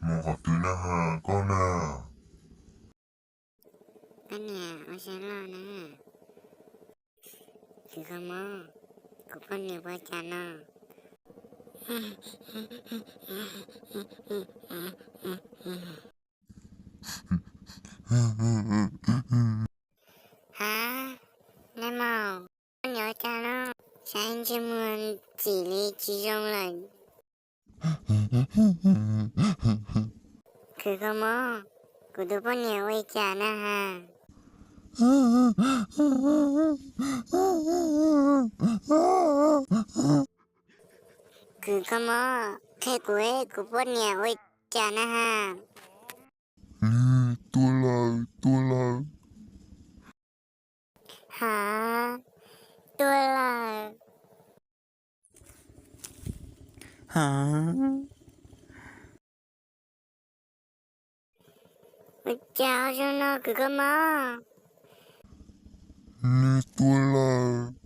Mus qhov twg na has koj na? Koj niam ua siab loj na. Kws kho mob, kuv poj niam ua cas no? Ha, neb maum, poj niam ua cas no? Saib ntsej muag txim li tsis zoo lawm. Kws kho mob, kuv tus poj niam ua cas na has? Kws kho mob, qhia kuv, kuv poj niam ua cas na has? Nws tuag lawm, tuag lawm. Ha, tuag lawm. Ha, ua cas zoo no kws kho mob? Nws tuag lawm.